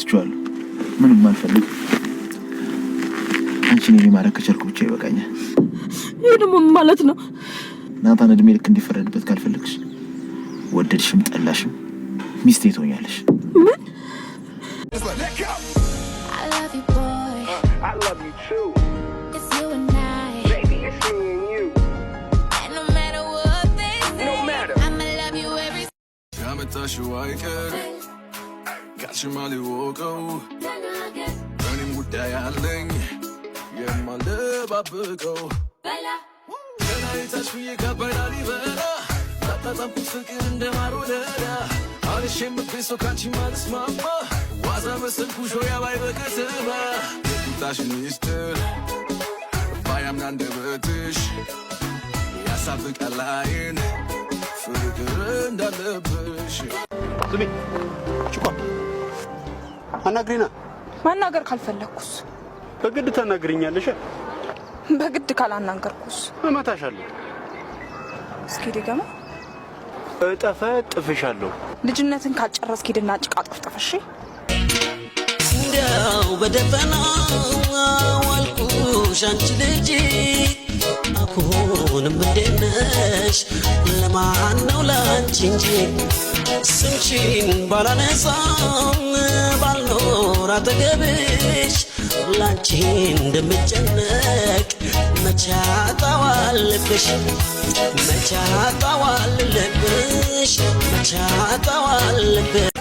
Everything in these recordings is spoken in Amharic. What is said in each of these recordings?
ትቼዋለሁ። ምንም አልፈልግም። አንቺን የኔ ማድረግ ከቻልኩ ብቻ ይበቃኛል። ይህ ደግሞ ምን ማለት ነው? ናታን እድሜ ልክ እንዲፈረድበት ካልፈለግሽ ወደድሽም ጠላሽም ሚስቴ ትሆኛለሽ። ምን? I love you, boy. I love you too. It's you and I. Baby, it's me and you. And no matter what they say, No matter. I'ma love you every ካመጣሽው አይቀር ካልሽማ ሊወቀው እኔም ጉዳይ አለኝ የማልደባብቀው ከላይ ታች ብዬ ካባይ ላሊበላ ላጣጣምኩት ፍቅር እንደ ማር ወለላ አልሽ የምትበይ ሰው ካንቺ ማልስማማ ዋዛ መሰልኩሽ ሆያ ባይ በከተማ የቁጣሽ ሚስጥር ባያምን አንደበትሽ ያሳብቃል ዓይን ፍቅር እንዳለብሽ። ስሚ ችኳ፣ አናግሪና። ማናገር ካልፈለግኩስ? በግድ ታናግሪኛለሽ። በግድ ካላናገርኩስ? እመታሻለሁ። እስኪ ድገማ። እጠፈ ጥፍሻለሁ። ልጅነትን ካልጨረስክ ሂድና ጭቃ ጠፍጥፍ። እሺ። እንዲያው በደፈናው አልኩሽ አንቺ ልጅ አሁንም እንዴት ነሽ? ለማን ነው ላንቺ እንጂ ስምሽን ባላነሳም ባልኖር አጠገብሽ ላንቺ እንደምጨነቅ መቼ አጣዋል ልብሽ፣ መቼ አጣዋል ልብሽ፣ መቼ አጣዋል ልብሽ።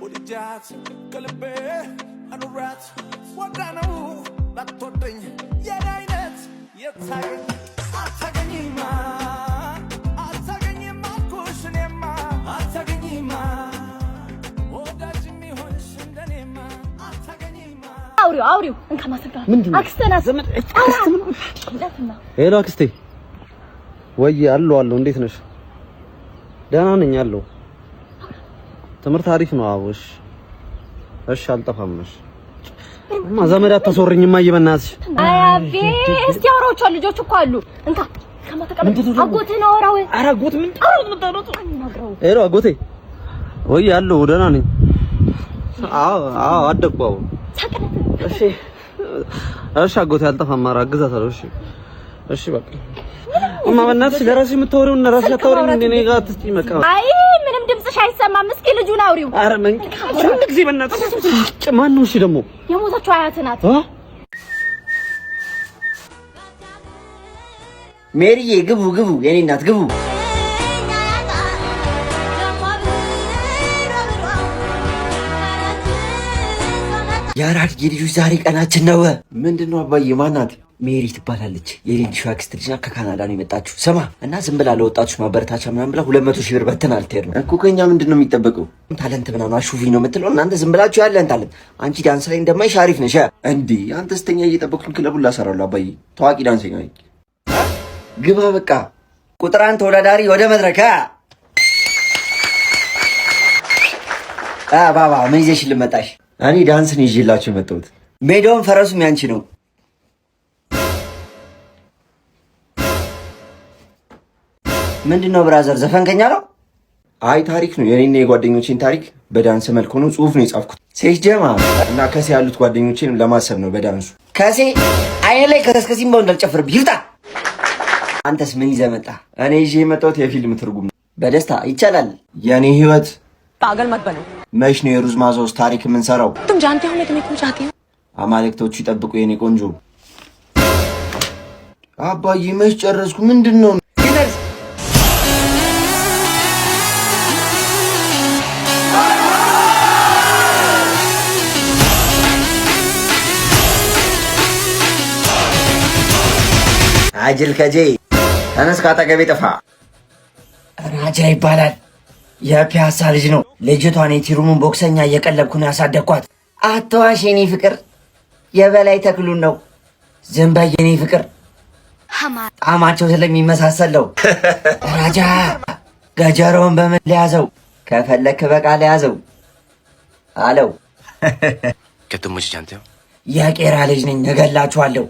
ወድጃት ከልቤ አኑራት ወዳ ነው ላትወደኝ የኔ አይነት የታገኝ አታገኝማ አታገኝም አልኩሽ እኔማ አታገኝማ ወዳጅ የሚሆንሽ እንደኔማ አታገኝማ። አውሪው አውሪው፣ እንካ ማስረዳ። አክስትህ ናት። Hello አክስቴ፣ ወይ አለሁ አለሁ። እንዴት ነሽ? ደህና ነኝ አለሁ። ትምህርት አሪፍ ነው። አዎ እሺ፣ እሺ፣ አልጠፋም። እሺ እማ ዘመድ አታስወሪኝማ፣ በእናትሽ። አይ አቤ፣ እስቲ አውራዎች አሉ፣ ልጆች እኮ አሉ። እንካ ከማ ተቀበል። አጎትህ ነው፣ አውራው። ኧረ አጎት ምንድን ነው የምታወሩት? Hello አጎቴ፣ ወይ አለሁ፣ ደህና ነኝ። አዎ አዎ፣ አደግኩ። አዎ እሺ እሺ፣ አጎቴ አልጠፋም። ኧረ አግዛታለሁ። እሺ እሺ፣ በቃ እማ በእናትሽ ለራስሽ የምታወሪውን ለራስሽ አታወሪም እንዴ? እኔ ጋር አትስጪኝ። በቃ አይ ምንም ድምፅሽ አይሰማም። እስኪ ልጁን አውሪው። ኧረ ምን አንድ ጊዜ በእናትሽ ማን ነው? እሺ ደግሞ የሞተችው አያትህ ናት። እ ሜሪዬ ግቡ ግቡ፣ የኔ እናት ግቡ። የአራድዬ ልጆች ዛሬ ቀናችን ነው። ምንድን ነው አባዬ? ማናት? ሜሪ ትባላለች። የሌዲሾ አክስት ልጅ ናት። ከካናዳ ነው የመጣችው። ስማ እና ዝም ብላ ለወጣቶች ማበረታቻ ምናምን ብላ 200,000 ብር በተና ልትሄድ ነው እኮ። ከኛ ምንድን ነው የሚጠበቀው? Talent ምናምን አሹፊ ነው የምትለው። እናንተ ዝም ብላችሁ ያለን talent። አንቺ ዳንስ ላይ እንደማይሽ አሪፍ ነሽ። እንዴ አንተ ስተኛ እየጠበቅኩኝ ክለቡን ላሰራለሁ። አባዬ ታዋቂ ዳንሰኛ ነኝ። ግባ በቃ። ቁጥር አንድ ተወዳዳሪ ወደ መድረክ። ባባ ምን ይዘሽ ልመጣሽ? እኔ ዳንስ ነው ይዤላችሁ የመጣሁት። ሜዳውን ፈረሱም ያንቺ ነው። ምንድን ነው brother፣ ዘፈንከኛ ነው? አይ ታሪክ ነው፣ የኔና የጓደኞቼን ታሪክ በዳንስ መልክ ሆኖ ጽሁፍ ነው የጻፍኩት። ሴት ጀማ እና ከሴ ያሉት ጓደኞቼን ለማሰብ ነው በዳንሱ። ከሴ አይን ላይ ከስከሲምባው እንዳልጨፍርብህ ይውጣ። አንተስ ምን ይዘህ መጣ? እኔ ይዤ የመጣሁት የፊልም ትርጉም ነው። በደስታ ይቻላል። የኔ ህይወት पागल मत बनो። መች ነው የሩዝ ማዛ ውስጥ ታሪክ የምንሰራው? तुम जानते हो मैं तुम्हें क्यों चाहती हूँ? አማልክቶቹ ይጠብቁ የኔ ቆንጆ። አባዬ መች ጨረስኩ? ምንድን ነው? አጅል ከጄ ተነስ ካጠገቤ ጥፋ። ራጃ ይባላል። የፒያሳ ልጅ ነው። ልጅቷን የቲሩሙን ቦክሰኛ እየቀለብኩ ነው ያሳደግኳት። አትዋሽ የኔ ፍቅር፣ የበላይ ተክሉን ነው። ዝም በይ የኔ ፍቅር፣ ጣማቸው ስለሚመሳሰል ነው። ራጃ ገጀሮውን በምን ሊያዘው? ከፈለክ በቃ ሊያዘው አለው። የቄራ ልጅ ነኝ እገላችኋለሁ።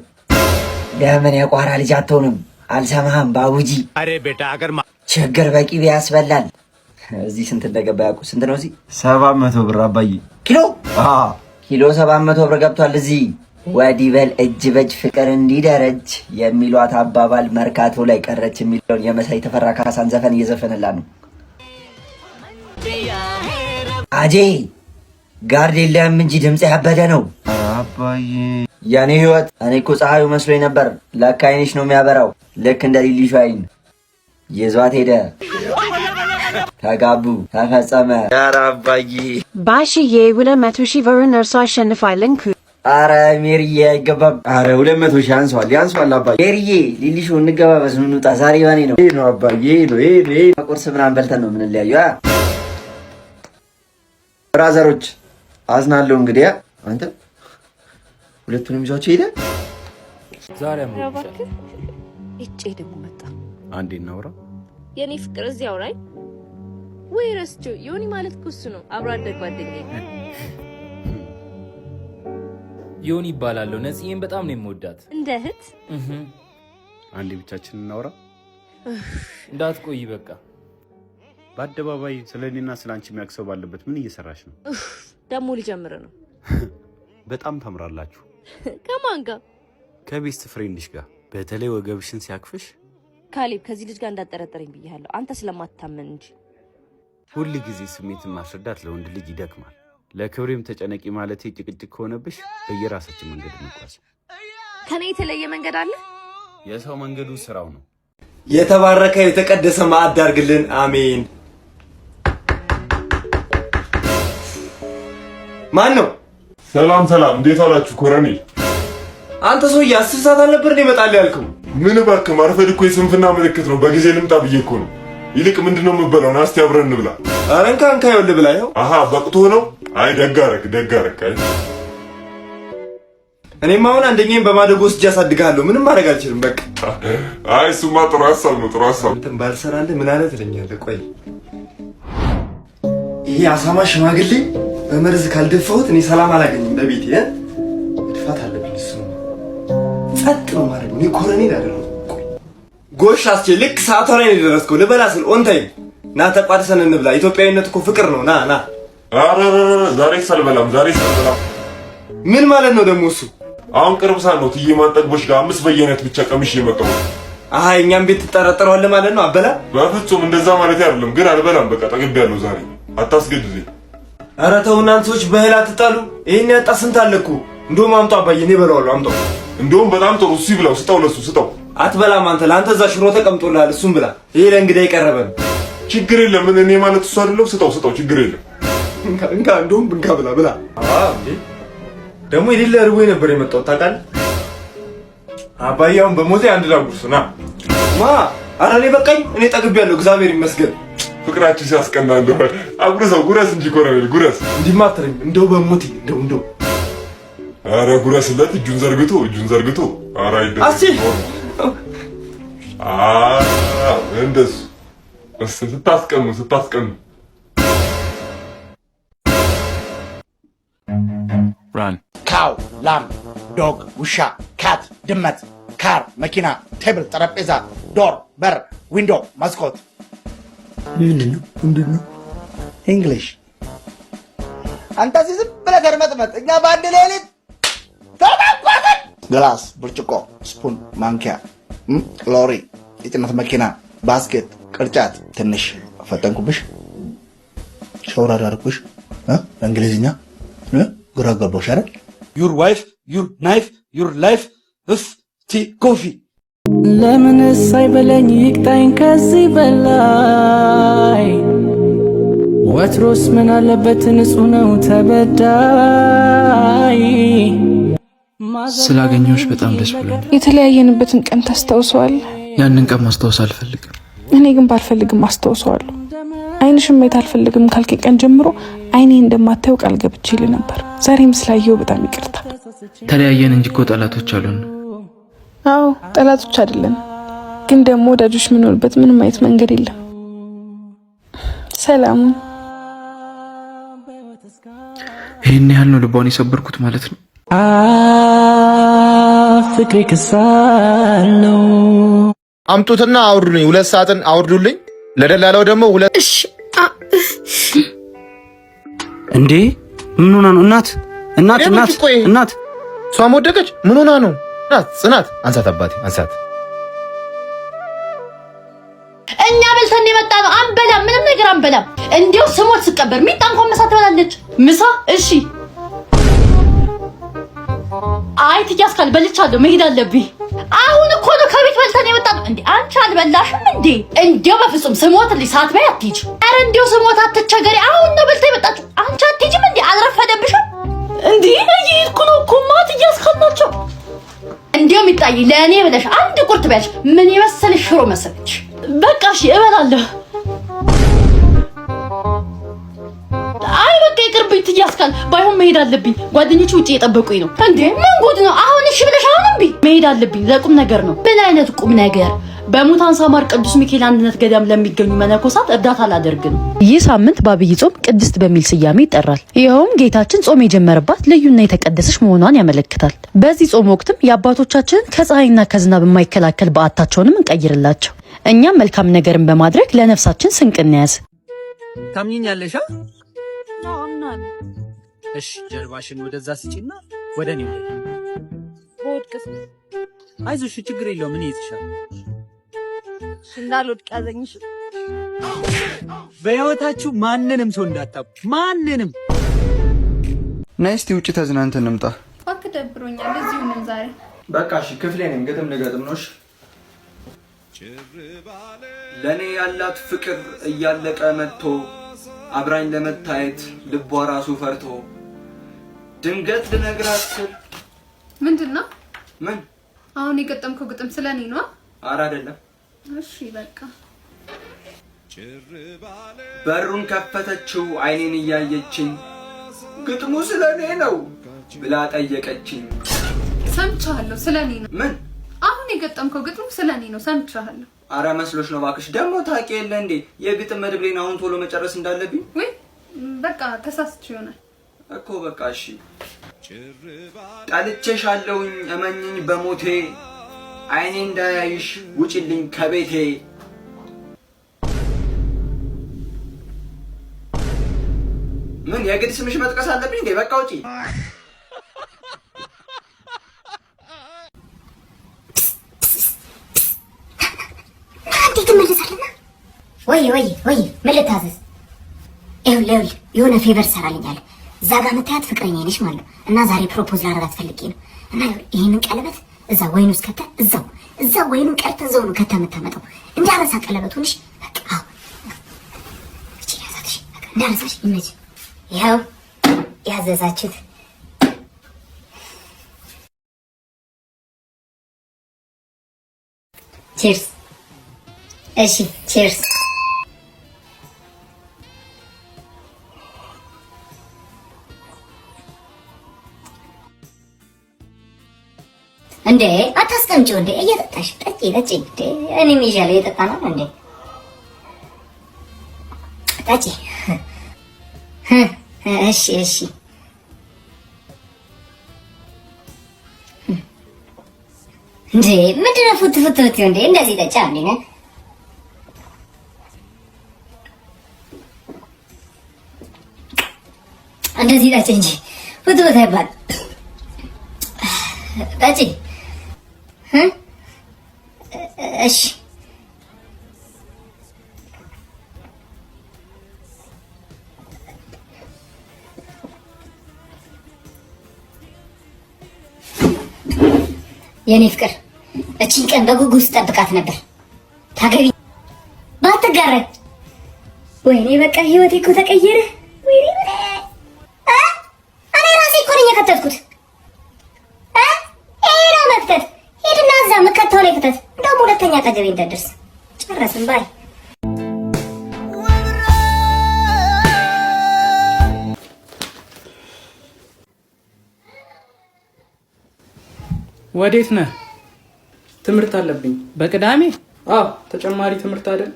ለምን የቋራ ልጅ አትሆንም? አልሰማህም ባቡጂ። ችግር በቂቤ ያስበላል። እዚህ ስንት እንደገባ ያውቁ። ስንት ነው እዚህ? 700 ብር አባዬ። ኪሎ ኪሎ 700 ብር ገብቷል። እዚህ ወዲህ በል እጅ በእጅ ፍቅር እንዲደረጅ የሚሏት አባባል መርካቶ ላይ ቀረች የሚለውን የመሳይ ተፈራ ካሳን ዘፈን እየዘፈነላት ነው። አጄ guard የለህም እንጂ ድምፅ ያበደ ነው። አባዬ የኔ ህይወት፣ እኔ እኮ ፀሐዩ መስሎኝ ነበር። ለካ አይንሽ ነው የሚያበራው፣ ልክ እንደ ሊሊሹ አይን። ይዟት ሄደ። ተጋቡ፣ ተፈጸመ። ኧረ አባዬ። ባሽዬ 200,000 ብሩን እርሶ አሸንፏል። እንኩ። አረ ሜሪዬ አይገባም። አረ 200,000 ያንሰዋል፣ ያንሰዋል አባዬ። ሜሪዬ፣ ሊሊሹ እንገባበዝ፣ እንውጣ። ዛሬ የኔ ነው። ይሄ ነው አባዬ፣ ይሄ ነው፣ ይሄ ነው፣ ይሄ ነው። ቁርስ ምናምን በልተን ነው የምንለያየው። አ? Brother ኦች አዝናለሁ። እንግዲህ አንተ ሁለቱንም ይዟቸው ሄደ። ዛሬ አምሮብሻል። እጬ ደግሞ መጣ። አንዴ እናውራ። የኔ ፍቅር እዚያው ላይ ወይ ረስቼው። ዮኒ ማለት እኮ እሱ ነው፣ አብሮ አደግ ጓደኛዬ። ዮኒ ይባላለሁ። ነጽዬን በጣም ነው የምወዳት። እንደ እህት። አንዴ ብቻችን እናውራ። እንዳትቆይ በቃ። በአደባባይ ስለ እኔና ስለ አንቺ የሚያውቅ ሰው ባለበት ምን እየሰራሽ ነው? ደግሞ ሊጀምር ነው። በጣም ታምራላችሁ። ከማን ጋር? ከ best friend ሽ ጋር። በተለይ ወገብሽን ሲያቅፍሽ። ካሌብ፣ ከዚህ ልጅ ጋር እንዳጠረጠረኝ ብያለሁ። አንተ ስለማትታመን እንጂ። ሁል ጊዜ ስሜትን ማስረዳት ለወንድ ልጅ ይደክማል። ለክብሬም ተጨነቂ ማለቴ ጭቅጭቅ ከሆነብሽ በየራሳችን መንገድ እንጓዝ። ከኔ የተለየ መንገድ አለ? የሰው መንገዱ ስራው ነው። የተባረከ የተቀደሰ ማዕድ አድርግልን። አሜን። ማን ነው? ሰላም ሰላም፣ እንዴት አላችሁ ኮረኔል? አንተ ሰውዬ 10 ሰዓት አልነበር እንዴ እመጣለሁ ያልከው? ምን እባክህ፣ ማርፈድ እኮ የስንፍና ምልክት ነው። በጊዜ ልምጣ ብዬ እኮ ነው። ይልቅ ምንድነው የምበላው? ና እስቲ አብረን እንብላ። ኧረ እንካ እንካ፣ ይኸውልህ ብላ። ይኸው። አሃ በቅቶ ነው። አይ ደግ አደረግ፣ ደግ አደረግ። አይ እኔም አሁን አንደኛዬን በማደጎ ወስጄ አሳድግሃለሁ። ምንም ማድረግ አልችልም። በቃ። አይ እሱማ ጥሩ ሀሳብ ነው፣ ጥሩ ሀሳብ። እንትን ባልሰራልህ ምን አለ ትለኛለህ። ቆይ ይሄ አሳማ ሽማግሌ በመርዝ ካልደፋሁት እኔ ሰላም አላገኝም በቤቴ እ መድፋት አለብኝ። እሱ ጸጥ ነው ማድረግ። እኔ ኮረኔል አይደለሁም። ጎሽ አስቼ፣ ልክ ሰዓቷ ላይ ነው የደረስከው። ልበላ ስል on time። ና ተቋድሰን እንብላ። ኢትዮጵያዊነት እኮ ፍቅር ነው። ና ና። ኧረ ኧረ ዛሬስ አልበላም፣ ዛሬስ አልበላም። ምን ማለት ነው ደግሞ እሱ? አሁን ቅርብ ሰዓት ነው ትዬ ማንጠግቦች ጋር አምስት በየአይነት ብቻ ቀምሼ የመጣሁት። አሀ የእኛም ቤት ትጠረጠረዋለህ ማለት ነው። አበላ በፍጹም እንደዛ ማለት አይደለም፣ ግን አልበላም። በቃ ጠግቤያለሁ ዛሬ። አታስገድዱኝ። ኧረ ተው እናንተ ሰዎች በእህል አትጣሉ። ይሄን ያጣ ስንት አለ እኮ። እንደውም አምጣው አባዬ፣ እኔ እበላዋለሁ። አምጣው። እንደውም በጣም ጥሩ፣ እሱ ይብላው። ስጠው፣ ለሱ ስጠው። አትበላም አንተ። ለአንተ እዛ ሽሮ ተቀምጦልሃል፣ እሱን ብላ። ይሄ ለእንግዳ የቀረበ ነው። ችግር የለም። ምን እኔ ማለት እሱ አይደለም። ስጠው፣ ስጠው፣ ችግር የለም። እንካ እንካ፣ እንደውም እንካ ብላ ብላ። አዎ እንዴ ደግሞ የሌለ ርቦኝ ነበር የመጣሁት ታውቃለህ። አባዬ አሁን በሞቴ አንድ ላጉርስ ና ማ። ኧረ እኔ በቃኝ፣ እኔ ጠግቤያለሁ፣ እግዚአብሔር ይመስገን። ፍቅራችን ሲያስቀና እንደው አጉርሰው፣ ጉረስ እንጂ ኮረኔል ጉረስ። እንዲህማ አትለኝም፣ እንደው በሞቴ እንደው እንደው። ኧረ ጉረስለት፣ እጁን ዘርግቶ፣ እጁን ዘርግቶ። ኧረ አይደለም። አስቼ። አዎ እንደሱ እሱ ስታስቀኑ፣ ስታስቀኑ። Cow ላም፣ dog ውሻ፣ cat ድመት፣ car መኪና፣ table ጠረጴዛ፣ door በር፣ window መስኮት። ምንድን ነው? ምንድን ነው? English። አንተ እዚህ ዝም ብለህ ተርመጥመጥ፣ እኛ በአንድ ሌሊት ተተኮስን። Glass ብርጭቆ፣ spoon ማንኪያ፣ lorry የጭነት መኪና፣ basket ቅርጫት። ትንሽ ፈጠንኩብሽ፣ ሸውራ አደረኩሽ። በእንግሊዝኛ ግራ ገባሽ አይደል? Your wife፣ your knife፣ your life፣ እፍ tea coffee። ለምንስ አይበለኝ ይቅጣኝ ከዚህ በላይ? ወትሮስ ምን አለበት ንጹህ ነው ተበዳይ። ስላገኘሁሽ በጣም ደስ ብሎኛል። የተለያየንበትን ቀን ታስታውሰዋለህ? ያንን ቀን ማስታወስ አልፈልግም። እኔ ግን ባልፈልግም አስታውሰዋለሁ። ዓይንሽን ማየት አልፈልግም ካልከኝ ቀን ጀምሮ ዓይኔ እንደማታየው ቃል ገብቼልህ ነበር። ዛሬም ስላየው በጣም ይቅርታ። ተለያየን እንጂ እኮ ጠላቶች አሉን። አዎ ጠላቶች አይደለን፣ ግን ደግሞ ወዳጆች የምንሆንበት ምንም አይነት መንገድ የለም። ሰላሙን። ይህን ያህል ነው ልቧን የሰበርኩት ማለት ነው። ፍቅሬ ክሳለው። አምጡትና አውርዱልኝ። ሁለት ሳጥን አውርዱልኝ። ለደላላው ደግሞ ሁለት እንዴ። ምን ሆና ነው? እናት እናት እናት እናት እሷም ወደቀች። ምን ሆና ነው? ጽናት ጽናት፣ አንሳት አባቴ አንሳት። እኛ በልተን የመጣ ነው። አንበላም፣ ምንም ነገር አንበላም። እንዲያው ስሞት ስቀበር ሚጣ እንኳን ምሳ ትበላለች። ምሳ እሺ። አይ ትያስካል በልቻለሁ፣ መሄድ አለብኝ። አሁን እኮ ነው ከቤት በልተን የመጣ ነው። እንዴ አንቺ አልበላሽም እንዴ? እንዲያው በፍጹም ስሞትልሽ ሳትበይ አትሂጂ። ኧረ እንዲያው ስሞት አትቸገሪ። አሁን ነው በልታ የመጣችው። አንቺ አትሂጂም እንዴ? አልረፈደብሽም እንዴ? እየሄድኩ ነው እኮ ማ ትያስካል ናቸው። እንዲያው ሚጣይ ለእኔ ብለሽ አንድ ቁርጥ በያልሽ ምን የመሰለሽ ሽሮ መሰለች። በቃ እሺ እበላለሁ። አይ በቃ ይቅርብኝ ትያስካል። ባይሆን መሄድ አለብኝ። ጓደኞቹ ውጭ እየጠበቁኝ ነው። እንዴ ምን ጉድ ነው አሁን? እሺ ብለሽ አሁን እምቢ። መሄድ አለብኝ። ለቁም ነገር ነው። ምን አይነት ቁም ነገር? በሙታን ሳማር ቅዱስ ሚካኤል አንድነት ገዳም ለሚገኙ መነኮሳት እርዳታ ላደርግ ነው። ይህ ሳምንት በአብይ ጾም ቅድስት በሚል ስያሜ ይጠራል። ይኸውም ጌታችን ጾም የጀመረባት ልዩና የተቀደሰች መሆኗን ያመለክታል። በዚህ ጾም ወቅትም የአባቶቻችንን ከፀሐይና ከዝናብ የማይከላከል በዓታቸውንም እንቀይርላቸው። እኛም መልካም ነገርን በማድረግ ለነፍሳችን ስንቅ እንያዝ። ታምኚኛለሽ? እሺ፣ ጀርባሽን ወደዛ ስጪና ወደ እኔ በወድቅስ? አይዞሽ፣ ችግር የለውም እኔ እይዝሻለሁ። እንዳልወድቅ ያዘኝሽ። በህይወታችሁ ማንንም ሰው እንዳታቡ፣ ማንንም። ነይ እስቲ ውጭ ተዝናንተን እንምጣ። እባክህ ደብሮኛል፣ እዚሁ ነን ዛሬ። በቃ እሺ፣ ክፍሌ ነኝ። ግጥም ልገጥም ነው። እሺ። ለእኔ ያላት ፍቅር እያለቀ መጥቶ አብራኝ ለመታየት ልቧ ራሱ ፈርቶ ድንገት ልነግራት ስል ምንድን ነው? ምን? አሁን የገጠምከው ግጥም ስለ እኔ ነው? ኧረ አይደለም። እሺ በቃ። በሩን ከፈተችው አይኔን እያየችኝ ግጥሙ ስለ እኔ ነው ብላ ጠየቀችኝ። ሰምቻለሁ፣ ስለ እኔ ነው። ምን? አሁን የገጠምከው ግጥሙ ስለ እኔ ነው፣ ሰምቻለሁ። አረ መስሎሽ ነው እባክሽ። ደግሞ ታውቂ የለ እንዴ የግጥም መድብሌን አሁን ቶሎ መጨረስ እንዳለብኝ። ወይ በቃ ተሳስቼ ይሆናል እኮ። በቃ እሺ። ጠልቼሻለሁኝ እመኝኝ በሞቴ አይኔ እንዳያይሽ ውጭልኝ ከቤቴ። ምን የግድ ስምሽ መጥቀስ አለብኝ እንዴ? በቃ ውጪ። እንዴት ትመለሳለና? ወይ ወይ ወይ ምን ልታዘዝ? ይኸውልህ ይኸውልህ የሆነ favor ትሰራልኛለህ። እዛ ጋር የምታያት ፍቅረኛ ነች ማለት ነው። እና ዛሬ propose ላደርጋት ፈልጌ ነው። እና ይሄንን ቀለበት እዛ ወይኑ ውስጥ ከተህ እዛው እዛው ወይኑን ቀርተህ እዛው ነው ከተህ የምታመጣው። እንዳረሳ ቀለበቱን። እሺ በቃ አዎ፣ እቺ ያዛት። እሺ በቃ እንዳረሳሽ። ይመችህ። ይኸው ያዘዛችሁት። Cheers። እሺ cheers። እንዴ አታስቀምጪው እንዴ! እየጠጣሽ ጠጪ ጠጪ። እንዴ እኔም ይዣለሁ፣ እየጠጣ ነው እንዴ? ጠጪ። እሺ እሺ። እንዴ ምንድን ነው ፉት ፉት ፉት? እንዴ እንደዚህ ጠጫ እንዴ? እንደዚህ ጠጪ እንጂ ፉት ፉት አይባልም። ጠጪ። እሺ የኔ ፍቅር እቺን ቀን በጉጉት ስጠብቃት ነበር። ታገቢ ባትጋረኝ። ወይኔ በቃ ህይወቴ እኮ ተቀየረ። ወይኔ እኔ ራሴ እኮ ነኝ የከተትኩት። ይሄ ነው መክተት። ሂድና እዛ ምከተው ላይ ክተት። እንደውም ሁለተኛ አጠገቤ እንዳትደርስ። ጨረስን bye። ወዴት ነህ? ትምህርት አለብኝ። በቅዳሜ? አዎ፣ ተጨማሪ ትምህርት አይደል?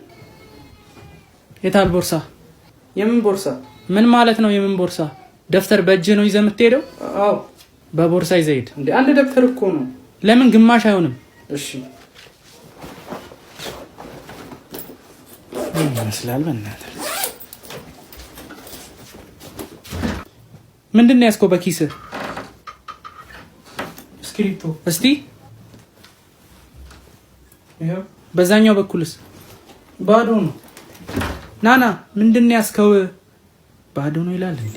የታል ቦርሳ? የምን ቦርሳ? ምን ማለት ነው የምን ቦርሳ? ደብተር በእጅህ ነው ይዘህ የምትሄደው? አዎ፣ በቦርሳ ይዘህ ሂድ። እንዴ አንድ ደብተር እኮ ነው። ለምን ግማሽ አይሆንም? እሺ። ምን ይመስላል በእናትህ? ምንድን ነው ያዝከው በኪስህ? እስክሪብቶ። እስቲ ይኸው። በዛኛው በኩልስ? ባዶ ነው። ናና ምንድን ነው ያዝከው? ባዶ ነው ይላል እንዴ?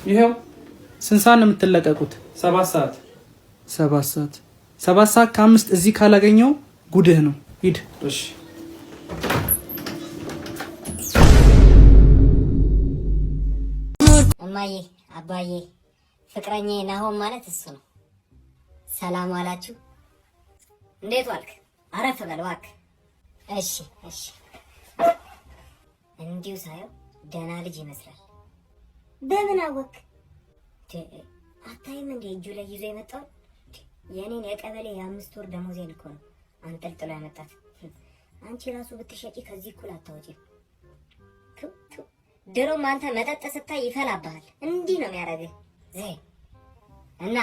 ይኸው። ስንት ሰዓት ነው የምትለቀቁት? 7 ሰዓት። 7 ሰዓት። 7 ሰዓት ከ5 እዚህ ካላገኘው ጉድህ ነው። ሂድ። እሺ። እማዬ፣ አባዬ፣ ፍቅረኛዬ ናሆም ማለት እሱ ነው። ሰላም ዋላችሁ? እንዴት ዋልክ? አረፍ በል እባክህ። እሺ። እንዲሁ ሳየው ደህና ልጅ ይመስላል። በምን አወክ? አታይም እንዴ እጁ ላይ ይዞ የመጣውን? የኔን የቀበሌ የ5 ወር ደሞዜን እኮ ነው አንጠልጥሎ ያመጣት። አንቺ ራሱ ብትሸጪ ከዚህ እኩል አታወጪም። ቱ ቱ። ድሮም አንተ መጠጥ ስታይ ይፈላብሃል። እንዲህ ነው የሚያደርግህ። ዘይ እና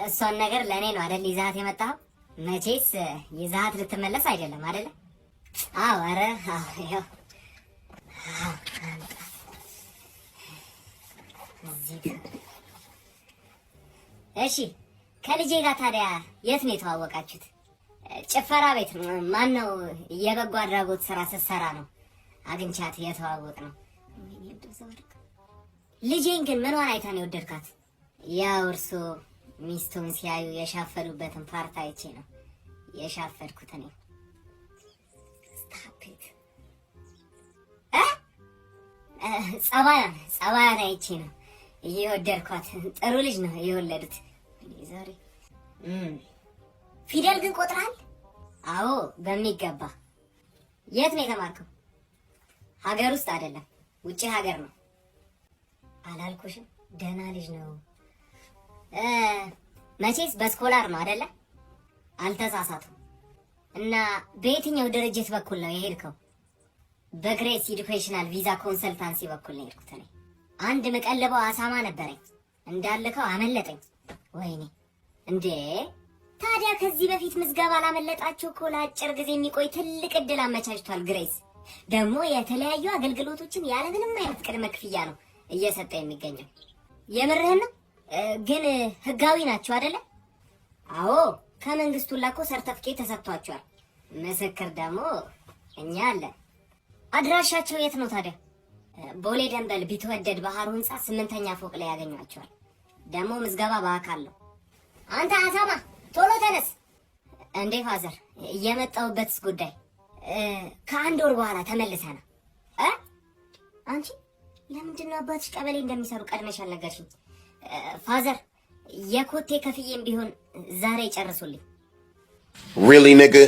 እሷን ነገር ለእኔ ነው አደል ይዛሃት የመጣኸው? መቼስ ይዛሃት ልትመለስ አይደለም አደለ? አዎ፣ ኧረ አዎ፣ ይኸው። አዎ፣ አምጣ። እዚህ ጋር። እሺ፣ ከልጄ ጋር ታዲያ የት ነው የተዋወቃችሁት? ጭፈራ ቤት። ማን ነው? የበጎ አድራጎት ስራ ስትሰራ ነው አግኝቻት የተዋወቅ ነው። ልጄን ግን ምኗን አይታ ነው የወደድካት? ያው እርሶ ሚስቱን ሲያዩ የሻፈዱበትን part አይቼ ነው የሻፈድኩት እኔ። Stop it። ጸባያን አይቼ ነው የወደድኳት። ጥሩ ልጅ ነው የወለዱት። ዛሬ ፊደል ግን ቆጥረሃል? አዎ፣ በሚገባ። የት ነው የተማርከው? ሀገር ውስጥ አይደለም፣ ውጭ ሀገር ነው። አላልኩሽም? ደህና ልጅ ነው። መቼስ በ scholar ነው አይደለ? አልተሳሳቱም። እና በየትኛው ድርጅት በኩል ነው የሄድከው? በ Grace Educational Visa Consultancy በኩል ነው የሄድኩት እኔ። አንድ መቀለበው አሳማ ነበረኝ፣ እንዳልከው አመለጠኝ። ወይኔ! እንዴ፣ ታዲያ ከዚህ በፊት ምዝገባ ላመለጣችሁ እኮ ለአጭር ጊዜ የሚቆይ ትልቅ እድል አመቻችቷል ግሬስ። ደግሞ የተለያዩ አገልግሎቶችን ያለምንም አይነት ቅድመ ክፍያ ነው እየሰጠ የሚገኘው። የምርህን ነው? ግን ህጋዊ ናቸው አይደለ? አዎ፣ ከመንግስቱ ላኮ ሰርተፍኬት ተሰጥቷቸዋል። ምስክር ደግሞ እኛ አለን። አድራሻቸው የት ነው ታዲያ? ቦሌ ደንበል ቢትወደድ ባህሩ ህንፃ ስምንተኛ ፎቅ ላይ ያገኟቸዋል። ደግሞ ምዝገባ በአካል ነው። አንተ አሳማ፣ ቶሎ ተነስ። እንዴ father፣ የመጣሁበትስ ጉዳይ ከአንድ ወር በኋላ ተመልሰህ ነው እ አንቺ ለምንድን ነው አባትሽ ቀበሌ እንደሚሰሩ ቀድመሽ አልነገርሽኝ? Father፣ የኮቴ ከፍዬም ቢሆን ዛሬ ጨርሱልኝ። Really, nigga?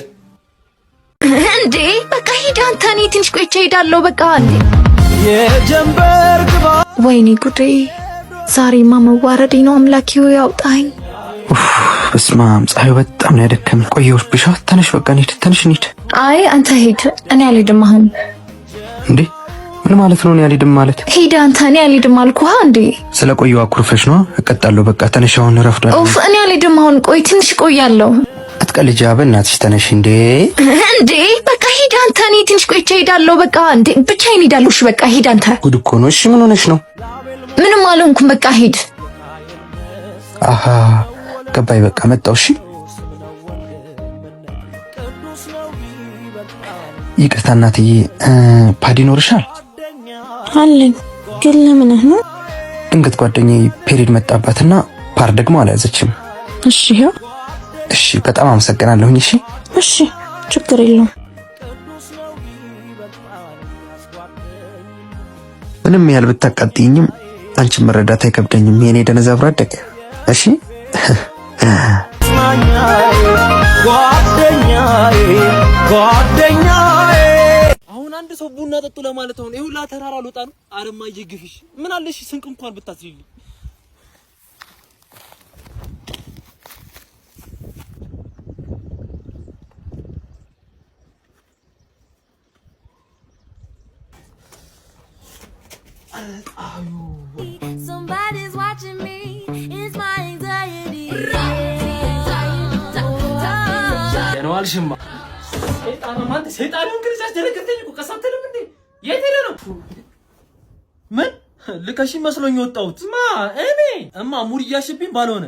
እንዴ፣ በቃ ሂድ አንተ፣ እኔ ትንሽ ቆይቼ እሄዳለሁ። በቃ እንዴ። የጀንበር ግባ። ወይኔ ጉዴ! ዛሬማ መዋረዴ ነው። አምላኬ ሆይ አውጣኝ። በስመ አብ፣ ፀሐዩ በጣም ነው ያደከመኝ። ቆየሁብሽ። ተነሽ፣ በቃ እንሂድ። ተነሽ እንሂድ። አይ፣ አንተ ሂድ፣ እኔ አልሄድም አሁን። እንዴ፣ ምን ማለት ነው? እኔ አልሄድም ማለት? ሂድ አንተ፣ እኔ አልሄድም አልኩህ እንዴ። ስለ ቆየሁ አኩርፈሽ ነው? እቀጣለሁ። በቃ ተነሽ፣ አሁን ረፍዷል። ኡፍ፣ እኔ አልሄድም አሁን። ቆይ፣ ትንሽ እቆያለሁ። አትቀልጃ፣ በእናትሽ ተነሽ። እንዴ። እንዴ፣ በቃ ሂድ አንተ፣ እኔ ትንሽ ቆይቼ እሄዳለሁ። በቃ እንዴ፣ ብቻዬን እሄዳለሁ። እሺ በቃ ሂድ አንተ። ጉድ እኮ ነው። እሺ ምን ሆነሽ ነው? ምንም አልሆንኩም። በቃ ሂድ። አሃ፣ ገባኝ። በቃ መጣሁ። እሺ፣ ይቅርታ እናትዬ፣ pad ይኖርሻል? አለኝ፣ ግን ለምንህ ነው? ድንገት ጓደኛዬ period መጣባትና pad ደግሞ አልያዘችም። እሺ ይኸው። እሺ፣ በጣም አመሰግናለሁኝ። እሺ። እሺ፣ ችግር የለውም። ምንም ያህል ብታቃጥይኝም አንቺን መረዳት አይከብደኝም። የኔ ደነዝ አብሮ አደግ። እሺ። ጓደኛዬ፣ ጓደኛዬ። አሁን አንድ ሰው ቡና ጠጡ ለማለት አሁን ይሁላ ተራራ ልወጣ ነው። አረማ ይግፍሽ፣ ምን አለሽ ስንቅ እንኳን ብታስይልኝ። Somebody's watching me. It's my anxiety. ደህና ዋልሽማ። ሰይጣን ማን ሰይጣን እንግዲህ አስደነገጠኝ እኮ። ቀስ አትልም እንዴ? የት ሄደህ ነው? ምን? ልከሽ መስሎኝ ወጣሁት። ማ እኔ እማ ሙድ እያሽብኝ ባልሆነ።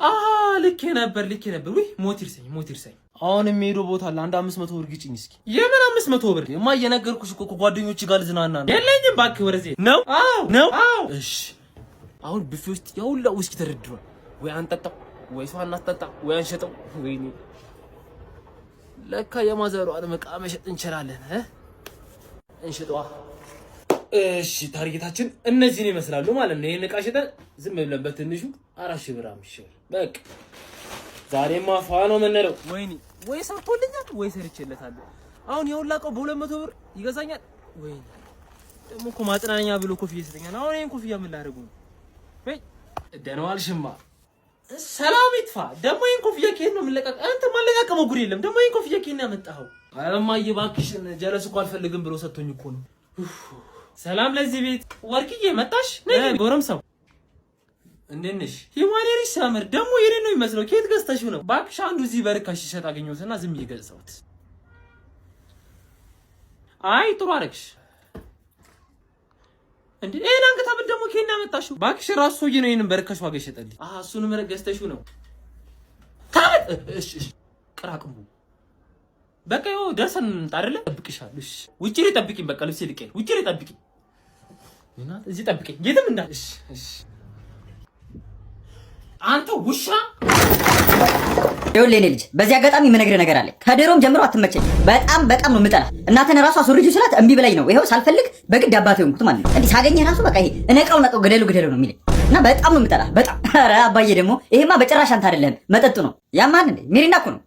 አሃ ልኬ ነበር፣ ልኬ ነበር። ውይ ሞት ይርሰኝ፣ ሞት ይርሰኝ። አሁን የሚሄደው ቦታ አለ። አንድ 500 ብር ግጭኝ እስኪ። የምን 500 ብር? እማ እየነገርኩሽ እኮ ከጓደኞች ጋር ልዝናና ነው። የለኝም እባክህ። ወደዚህ ነው። አዎ ነው። አዎ እሺ። አሁን ብፌ ውስጥ ያውላ ውስኪ ተደርድሯል። ወይ አንጠጣው፣ ወይ ሰው አናስጠጣ፣ ወይ አንሸጠው። ወይኔ ለካ የማዘሯን ዕቃ መሸጥ እንችላለን። እንሽጠዋ። እሺ target ኣችን እነዚህን ይመስላሉ ማለት ነው። ይሄን ዕቃ ሽጠን ዝም ብለን በትንሹ 4,000 ብር፣ 5,000 ብር በቃ ዛሬማ ፏ ነው የምንለው። ወይኔ ወይ ሰርቶልኛል ወይ ሰርቼለታለሁ። አሁን የሁላ እቃው በ200 ብር ይገዛኛል። ወይኔ ደግሞ እኮ ማጽናኛ ብሎ ኮፍያ ይሰጠኛል። አሁን ይሄን ኮፍያ ምን ላደርገው ነው? ወይ ደህና ዋልሽማ። ሰላም ይጥፋ። ደግሞ ይሄን ኮፍያ ከየት ነው የምንለቃቀ? አንተ ማለቃቀመው ጉድ የለም። ደግሞ ይሄን ኮፍያ ከየት ነው ያመጣኸው? ኧረ እማዬ እባክሽን ጀለስ እኮ አልፈልግም ብሎ ሰጥቶኝ እኮ ነው። ሰላም ለዚህ ቤት። ወርቅዬ መጣሽ? ነይ ጎረምሳው እንዴት ነሽ? Human hair ሽ ሲያምር ደግሞ የኔ ነው የሚመስለው። ከየት ገዝተሽው ነው? እባክሽ አንዱ እዚህ በርካሽ ሲሸጥ አገኘሁትና ዝም ብዬ ገዛሁት። አይ ጥሩ አደረግሽ። እንዴ ይሄን አንገት ሐብል ደግሞ ከየት ነው ያመጣሽው? እባክሽ ራሱ ሰውዬ ነው ይሄንን በርካሽ ዋጋ ይሸጠልኝ። አሃ እሱንም ገዝተሽው ነው? ታመጥ እሺ፣ እሺ ቅራቅንቡ በቃ ይኸው ደርሰን እንምጣ አይደለ? እጠብቅሻለሁ። እሺ ውጪ ላይ ጠብቂኝ። በቃ ልብሴ ልቀይር። ውጪ ላይ ጠብቂኝ። እናት እዚህ ጠብቂኝ፣ የትም እንዳ እሺ፣ እሺ። አንተ ውሻ! ይኸውልህ የኔ ልጅ፣ በዚህ አጋጣሚ የምነግርህ ነገር አለ። ከድሮም ጀምሮ አትመቸኝ። በጣም በጣም ነው የምጠላ። እናትህን ራሱ አስወርጂው ስላት እምቢ ብላኝ ነው። ይኸው ሳልፈልግ በግድ አባቴ ሆንኩት ማለት ነው። እንዲህ ሳገኘህ ራሱ በቃ ይሄ እነቀው ነቀው ግደሉ ግደሉ ነው የሚለኝ እና በጣም ነው የምጠላ። በጣም። ኧረ አባዬ ደግሞ ይሄማ በጭራሽ አንተ አይደለህም መጠጡ ነው። ያማል እንዴ? ሚሪንዳ እኮ ነው።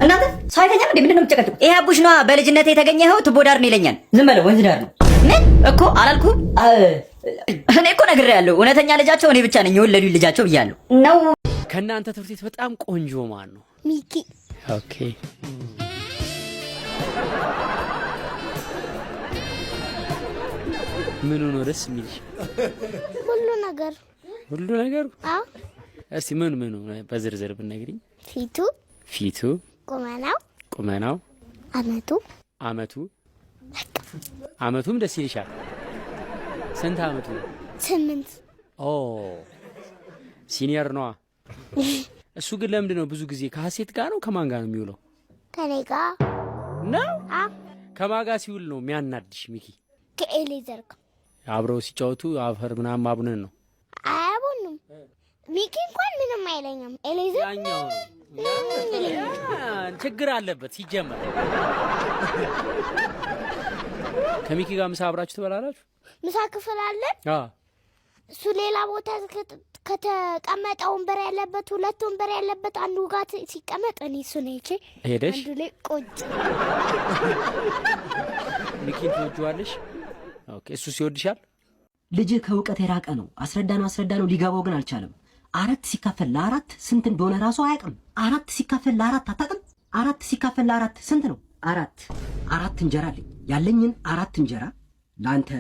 እናንተ ሰው አይተኛም እንዴ? ምንድን ነው የምትጨቀጭቁት? ይሄ አቡሽ ነዋ። በልጅነት የተገኘኸው ትቦ ዳር ነው ይለኛል። ዝም በለው፣ ወንዝ ዳር ነው። ምን እኮ አላልኩም? እኔ እኮ ነግሬሃለሁ። እውነተኛ ልጃቸው እኔ ብቻ ነኝ፣ የወለዱኝ ልጃቸው ብያለሁ ነው። ከእናንተ ትምህርት ቤት በጣም ቆንጆ ማን ነው? ሚኪ። Okay። ምኑ ነው ደስ የሚልሽ? ሁሉ ነገር። ሁሉ ነገር? አዎ። እስቲ ምን ምኑ በዝርዝር ብትነግሪኝ? ፊቱ። ፊቱ። ቁመናው። ቁመናው። አመቱ። አመቱ። አመቱም ደስ ይልሻል። ስንት አመቱ ነው? 8። ኦ senior ነዋ። እሱ ግን ለምንድን ነው ብዙ ጊዜ ከሀሴት ጋር ነው ከማን ጋር ነው የሚውለው? ከኔ ጋር። ነው? አዎ። ከማን ጋር ሲውል ነው የሚያናድሽ ሚኪ? ከኤሌዘር ጋር። አብረው ሲጫወቱ አፈር ምናምን ማቡነን ነው? አያቦኑም። ሚኪ እንኳን ምንም አይለኝም። ኤሌዘር ያኛው ነው ችግር አለበት ሲጀመር። ከሚኪ ጋር ምሳ አብራችሁ ትበላላችሁ? ምሳ ክፍል አለን። እሱ ሌላ ቦታ ከተቀመጠ ወንበር ያለበት ሁለት ወንበር ያለበት አንዱ ጋር ሲቀመጥ እኔ እሱን አይቼ ሄደሽ አንዱ ላይ ቁጭ። ሚኪን ትወጂዋለሽ? Okay። እሱ ሲወድሻል? ልጅህ ከእውቀት የራቀ ነው። አስረዳ ነው አስረዳ ነው ሊገባው ግን አልቻለም። አራት ሲካፈል ለአራት ስንት እንደሆነ ራሱ አያውቅም። አራት ሲካፈል ለአራት አታውቅም? አራት ሲካፈል ለአራት ስንት ነው? አራት። አራት እንጀራ አለኝ። ያለኝን አራት እንጀራ ለአንተ፣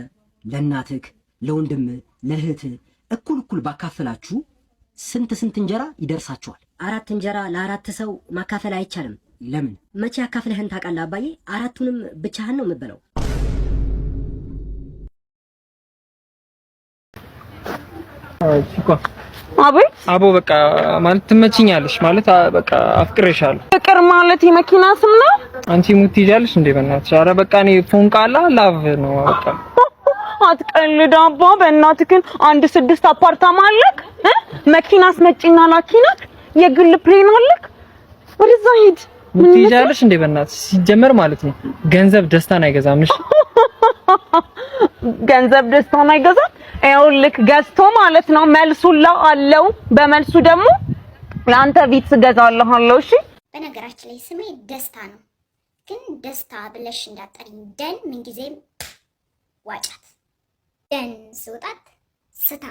ለእናትህ፣ ለወንድምህ፣ ለእህትህ እኩል እኩል ባካፈላችሁ ስንት ስንት እንጀራ ይደርሳችኋል? አራት እንጀራ ለአራት ሰው ማካፈል አይቻልም። ለምን? መቼ አካፍለህን ታውቃለህ አባዬ? አራቱንም ብቻህን ነው የምበላው። አቤት። አቦ በቃ ማለት ትመችኛለሽ፣ ማለት በቃ አፍቅሬሻለሁ። ፍቅር ማለት የመኪና ስም ነው። አንቺ ሙት ትይዣለሽ እንዴ? በእናትሽ ኧረ በቃ እኔ ፎንቃላ love ነው በቃ። አትቀልድ አባ። በእናትህ ግን አንድ ስድስት አፓርታማ አለክ እ መኪና አስመጪና ላኪ ናት። የግል plane አለክ። ወደዛ ሂድ። ሙት ትይዣለሽ እንዴ? በእናትሽ ሲጀመር ማለት ነው ገንዘብ ደስታን አይገዛም። እሺ ገንዘብ ደስታን አይገዛም። ይኸውልህ ገዝቶ ማለት ነው መልሱላ አለው። በመልሱ ደግሞ ለአንተ ቪትስ እገዛልሃለሁ። እሺ። በነገራችን ላይ ስሜ ደስታ ነው፣ ግን ደስታ ብለሽ እንዳትጠሪኝ። ደን ምንጊዜም ዋጫት። ደን ስውጣት ስታ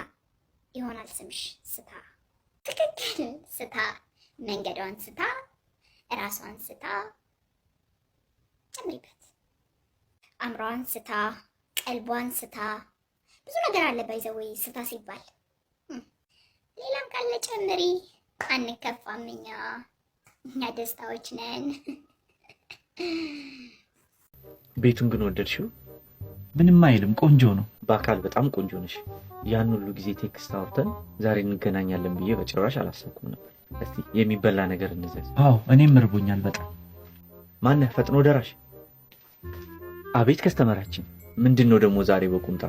ይሆናል ስምሽ። ስታ፣ ትክክል። ስታ መንገዷን ስታ እራሷን ስታ ጨምሪበት። አእምሯን ስታ ቀልቧን ስታ ብዙ ነገር አለ። By the way ስታ ሲባል ሌላም ካለ ጨምሪ። አንከፋም እኛ፣ እኛ ደስታዎች ነን። ቤቱን ግን ወደድሽው? ምንም አይልም፣ ቆንጆ ነው። በአካል በጣም ቆንጆ ነሽ። ያን ሁሉ ጊዜ text አውርተን ዛሬ እንገናኛለን ብዬ በጭራሽ አላሰብኩም ነበር። እስቲ የሚበላ ነገር እንዘዝ። አዎ እኔም እርቦኛል በጣም። ማነህ ፈጥኖ ደራሽ? አቤት customer ኣችን። ምንድን ነው ደግሞ ዛሬ በቁምጣ?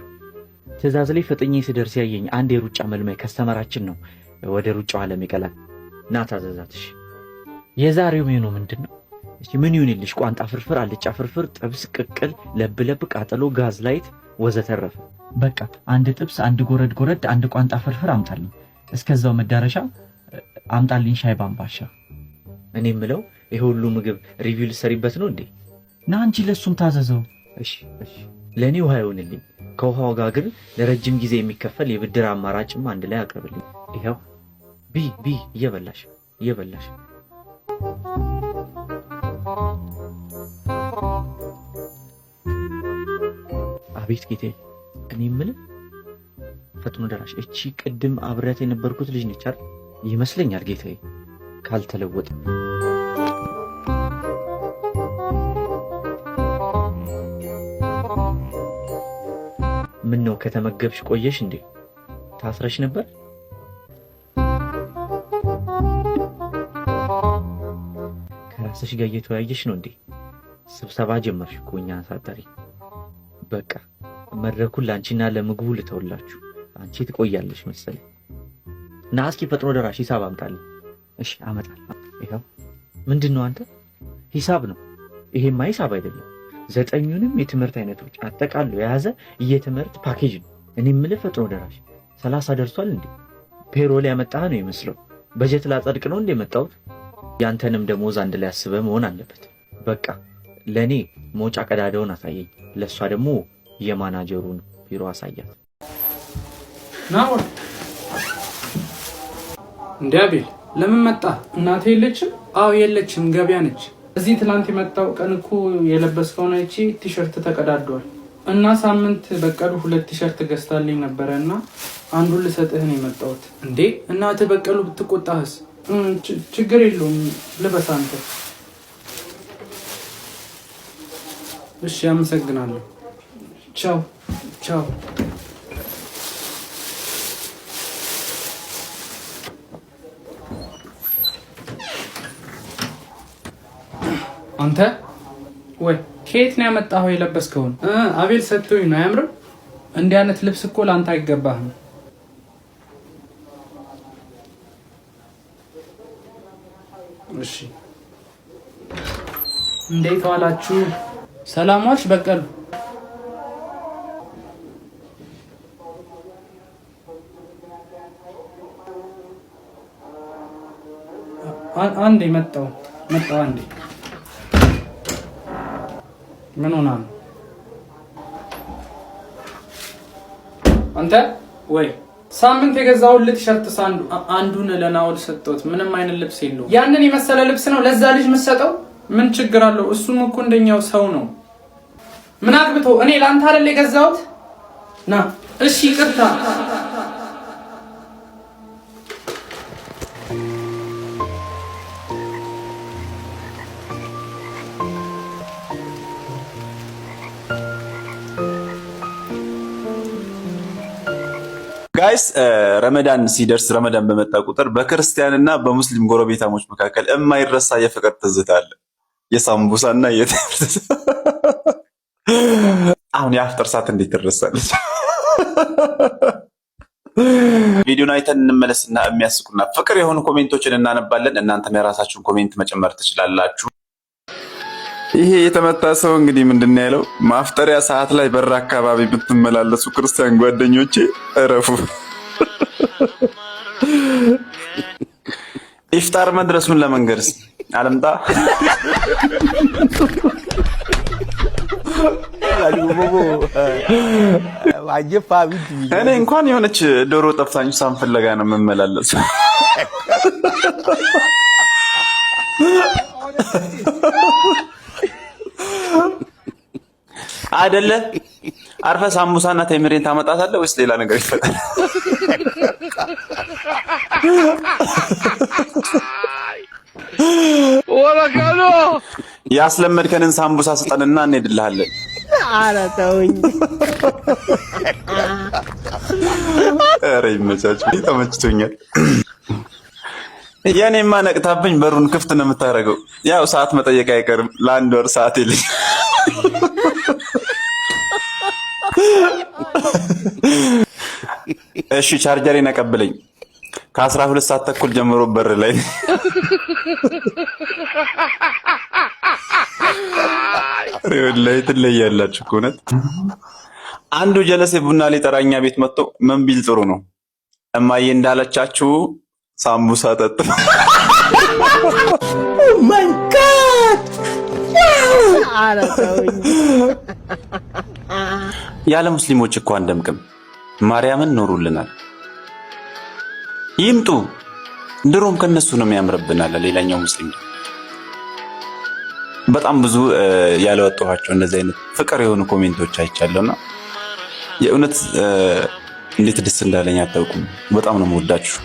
ትዕዛዝ ላይ ፈጥኜ ስደርስ ያየኝ አንድ የሩጫ መልማይ customer ኣችን ነው ወደ ሩጫው ዓለም ይቀላል። ና ታዘዛትሽ። የዛሬው ሜኑ ምንድን ነው? እሺ ምን ይሁንልሽ? ቋንጣ ፍርፍር፣ አልጫ ፍርፍር፣ ጥብስ፣ ቅቅል፣ ለብለብ፣ ቃጠሎ፣ ጋዝ light ወዘተረፈ። በቃ አንድ ጥብስ፣ አንድ ጎረድ ጎረድ፣ አንድ ቋንጣ ፍርፍር አምጣልኝ። እስከዛው መዳረሻ አምጣልኝ ሻይ ባምባሻ። እኔ የምለው ይሄ ሁሉ ምግብ review ልሰሪበት ነው እንዴ? ና አንቺ ለሱም ታዘዘው። እሺ እሺ፣ ለእኔ ውሃ ይሆንልኝ። ከውሃው ጋር ግን ለረጅም ጊዜ የሚከፈል የብድር አማራጭም አንድ ላይ አቅርብልኝ። ይኸው ቢ ቢ፣ እየበላሽ እየበላሽ። አቤት ጌቴ፣ እኔ የምልህ ፈጥኖ ደራሽ፣ እቺ ቅድም አብሬያት የነበርኩት ልጅ ነች አይደል? ይመስለኛል ጌታዬ፣ ካልተለወጠ። ምን ነው ከተመገብሽ ቆየሽ እንዴ? ታስረሽ ነበር? ከራስሽ ጋር እየተወያየሽ ነው እንዴ? ስብሰባ ጀመርሽ እኮ እኛን ሳትጠሪ። በቃ መድረኩን ለአንቺና ለምግቡ ልተውላችሁ። አንቺ ትቆያለሽ መሰለኝ። ና እስኪ ፈጥኖ ደራሽ ሂሳብ አምጣልኝ። እሺ አመጣለሁ። ይኸው። ምንድን ነው አንተ? ሂሳብ ነው። ይሄማ ሂሳብ አይደለም። ዘጠኙንም የትምህርት አይነቶች አጠቃሎ የያዘ የትምህርት ፓኬጅ ነው። እኔ የምልህ ፈጥኖ ደራሽ 30 ደርሷል እንዴ? Payroll ያመጣህ ነው ይመስለው። በጀት ላጸድቅ ነው እንዴ የመጣሁት? ያንተንም ደሞዝ አንድ ላይ አስበህ መሆን አለበት። በቃ ለእኔ መውጫ ቀዳዳውን አሳየኝ፣ ለእሷ ደግሞ የማናጀሩን ቢሮ አሳያት። ናኦል እንዴ አቤል ለምን መጣ? እናቴ የለችም? አዎ የለችም፣ ገበያ ነች። እዚህ ትናንት የመጣው ቀን እኮ የለበስከውን አይቼ ቲሸርት ተቀዳዷል እና ሳምንት በቀሉ ሁለት ቲሸርት ገዝታልኝ ነበረ እና አንዱን ልሰጥህ ነው የመጣሁት። እንዴ እናትህ በቀሉ ብትቆጣህስ? ችግር የለውም ልበስ አንተ። እሺ አመሰግናለሁ። ቻው ቻው። አንተ ወይ ከየት ነው ያመጣኸው የለበስከውን? አቤል ሰጥቶኝ ነው። አያምርም? እንዲህ አይነት ልብስ እኮ ለአንተ አይገባህም። እሺ እንዴት ዋላችሁ? ሰላም ዋልሽ በቀሉ? አንዴ መጣው መጣው። አንዴ ምን ሆና ነው አንተ? ወይ ሳምንት የገዛሁልህ ቲሸርት አንዱን ለናኦል ሰጠሁት። ምንም አይነት ልብስ የለውም። ያንን የመሰለ ልብስ ነው ለዛ ልጅ የምትሰጠው? ምን ችግር አለው? እሱም እኮ እንደኛው ሰው ነው። ምን አግብቶ እኔ ለአንተ አይደል የገዛሁት? ና እሺ፣ ይቅርታ። Guys ረመዳን ሲደርስ፣ ረመዳን በመጣ ቁጥር በክርስቲያንና በሙስሊም ጎረቤታሞች መካከል የማይረሳ የፍቅር ትዝታ አለ። የሳምቡሳና የትምህርት። አሁን የአፍጥር ሰዓት እንዴት ትረሳለች? ቪዲዮን አይተን እንመለስና የሚያስቁና ፍቅር የሆኑ comment ኦችን እናነባለን። እናንተም የራሳችሁን comment መጨመር ትችላላችሁ። ይሄ የተመታ ሰው እንግዲህ ምንድን ነው ያለው? ማፍጠሪያ ሰዓት ላይ በር አካባቢ ብትመላለሱ ክርስቲያን ጓደኞቼ እረፉ። ኢፍጣር መድረሱን ለመንገርስ አለምጣ። እኔ እንኳን የሆነች ዶሮ ጠፍታኝ እሷን ፍለጋ ነው የምመላለስ። አይደለ አርፈ ሳምቡሳና ቴምሬን ታመጣታለህ ወይስ ሌላ ነገር ይፈጠራል? ያስለመድከንን ሳምቡሳ ስጠንና እንሄድልሃለን። ኧረ ተውኝ። ኧረ ይመቻችሁ፣ ተመችቶኛል። የኔማ ነቅታብኝ በሩን ክፍት ነው የምታደርገው። ያው ሰዓት መጠየቅ አይቀርም። ለአንድ ወር ሰዓት የለኝ። እሺ ቻርጀሬን አቀብለኝ። ከ12 ሰዓት ተኩል ጀምሮ በር ላይ። ወላሂ ትለያላችሁ እኮ እውነት። አንዱ ጀለሴ ቡና ሊጠራኛ ቤት መጥቶ ምን ቢል ጥሩ ነው? እማዬ እንዳለቻችሁ ሳምቡሳ ጠጥ። Oh my God! ኧረ ተውኝ። ያለ ሙስሊሞች እኮ አንደምቅም። ማርያምን ኖሩልናል። ይምጡ። ድሮም ከነሱ ነው የሚያምርብናል። ሌላኛው ሙስሊም በጣም ብዙ ያለወጣኋቸው እንደዚህ አይነት ፍቅር የሆኑ comment ኦች አይቻለሁና የእውነት እንዴት ደስ እንዳለኝ አታውቁም። በጣም ነው የምወዳችሁ፣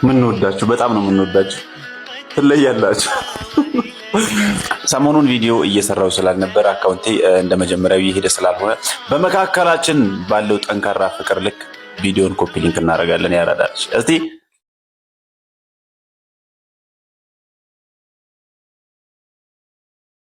ምንወዳችሁ፣ በጣም ነው የምንወዳችሁ። ትለያላችሁ። ሰሞኑን ቪዲዮ እየሰራው ስላልነበር account ኤ እንደ መጀመሪያው እየሄደ ስላልሆነ በመካከላችን ባለው ጠንካራ ፍቅር ልክ ቪዲዮን copy link እናደርጋለን። ያራዳልች እስቲ።